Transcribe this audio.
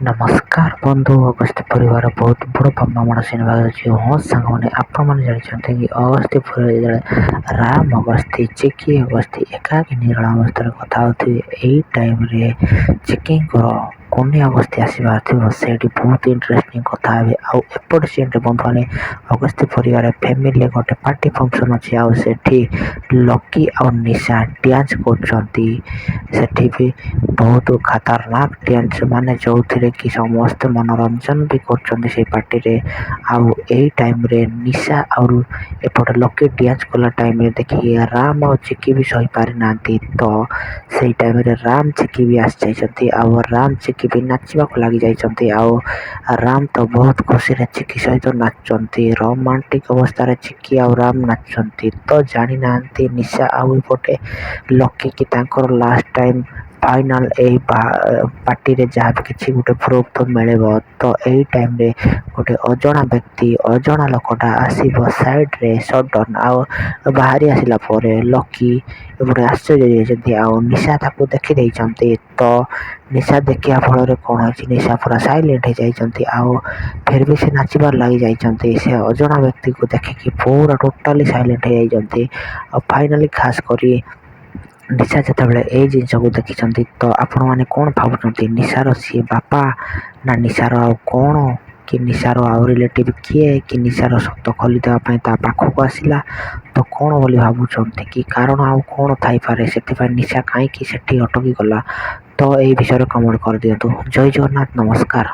ନମସ୍କାର ବନ୍ଧୁ, ଅଗସ୍ତ୍ୟ ପରିବାର ବହୁତ ବଡ଼ ବ୍ରହ୍ମାଣ୍ଡ ସିନେମା ଅଛି। ହଁ ସାଙ୍ଗମାନେ, ଆପଣମାନେ ଜାଣିଛନ୍ତି କି ଅଗସ୍ତ୍ୟପୁରରେ ଯେତେବେଳେ ରାମ ଅଗସ୍ତି, ଚିକି ଅଗସ୍ତି ଏକାକି ନିରୋଳା ଅବସ୍ଥାରେ କଥା ହେଉଥିବେ, ଏଇ ଟାଇମ୍ରେ ଚିକିଙ୍କର କୁନି ଅଗସ୍ତି ଆସିବାର ଥିବ। ସେଇଠି ବହୁତ ଇଣ୍ଟରେଷ୍ଟିଂ କଥା ହେବେ। ଆଉ ଏପଟେ ସିନ୍ରେ ବନ୍ଧୁମାନେ, ଅଗସ୍ତ୍ୟ ପରିବାର ଫ୍ୟାମିଲିରେ ଗୋଟେ ପାର୍ଟି ଫଙ୍କସନ୍ ଅଛି ଆଉ ସେଠି ଲକି ଆଉ ନିଶା ଡ୍ୟାନ୍ସ କରୁଛନ୍ତି। ସେଠି ବି ବହୁତ ଖତରନାକ ଡ୍ୟାନ୍ସ, ମାନେ ଯେଉଁଥିରେ କି ସମସ୍ତେ ମନୋରଞ୍ଜନ ବି କରୁଛନ୍ତି ସେଇ ପାର୍ଟିରେ। ଆଉ ଏଇ ଟାଇମ୍ରେ ନିଶା ଆଉ ଏପଟେ ଲକି ଡ୍ୟାନ୍ସ କଲା ଟାଇମ୍ରେ ଦେଖିକି ରାମ ଆଉ ଚିକି ବି ସହିପାରିନାହାନ୍ତି। ତ ସେଇ ଟାଇମ୍ରେ ରାମ ଚିକି ବି ଆସିଯାଇଛନ୍ତି ଆଉ ରାମ ଚିକି ବି ନାଚିବାକୁ ଲାଗି ଯାଇଛନ୍ତି। ଆଉ ରାମ ତ ବହୁତ ଖୁସିରେ ଚିକି ସହିତ ନାଚୁଛନ୍ତି। ରୋମାଣ୍ଟିକ ଅବସ୍ଥାରେ ଚିକି ଆଉ ରାମ ନାଚୁଛନ୍ତି। ତ ଜାଣିନାହାନ୍ତି ନିଶା ଆଉ ଏପଟେ ଲକି କି ତାଙ୍କର ଲାଷ୍ଟ ଟାଇମ୍ ଫାଇନାଲ୍ ଏଇ ପାର୍ଟିରେ ଯାହା ବି କିଛି ଗୋଟେ ପ୍ରୁଫ୍ ତ ମିଳିବ। ତ ଏଇ ଟାଇମ୍ରେ ଗୋଟେ ଅଜଣା ବ୍ୟକ୍ତି, ଅଜଣା ଲୋକଟା ଆସିବ ସାଇଡ଼୍ରେ ସଡ଼ନ୍। ଆଉ ବାହାରି ଆସିଲା ପରେ ଲକି ଏପଟେ ଆଶ୍ଚର୍ଯ୍ୟ ହେଇଯାଇଛନ୍ତି ଆଉ ନିଶା ତାକୁ ଦେଖିଦେଇଛନ୍ତି। ତ ନିଶା ଦେଖିବା ଫଳରେ କ'ଣ ହେଇଛି, ନିଶା ପୁରା ସାଇଲେଣ୍ଟ ହେଇଯାଇଛନ୍ତି ଆଉ ଫେର୍ ବି ସେ ନାଚିବାର ଲାଗି ଯାଇଛନ୍ତି। ସେ ଅଜଣା ବ୍ୟକ୍ତିକୁ ଦେଖିକି ପୁରା ଟୋଟାଲି ସାଇଲେଣ୍ଟ ହେଇଯାଇଛନ୍ତି। ଆଉ ଫାଇନାଲି ଖାସ୍ କରି ନିଶା ଯେତେବେଳେ ଏଇ ଜିନିଷକୁ ଦେଖିଛନ୍ତି, ତ ଆପଣମାନେ କ'ଣ ଭାବୁଛନ୍ତି? ନିଶାର ସିଏ ବାପା ନା ନିଶାର ଆଉ କ'ଣ, କି ନିଶାର ଆଉ ରିଲେଟିଭ୍ କିଏ, କି ନିଶାର ସତ ଖୋଲିଦେବା ପାଇଁ ତା ପାଖକୁ ଆସିଲା? ତ କ'ଣ ବୋଲି ଭାବୁଛନ୍ତି କି କାରଣ ଆଉ କ'ଣ ଥାଇପାରେ, ସେଥିପାଇଁ ନିଶା କାହିଁକି ସେଠି ଅଟକି ଗଲା? ତ ଏଇ ବିଷୟରେ କମେଣ୍ଟ କରିଦିଅନ୍ତୁ। ଜୟ ଜଗନ୍ନାଥ, ନମସ୍କାର।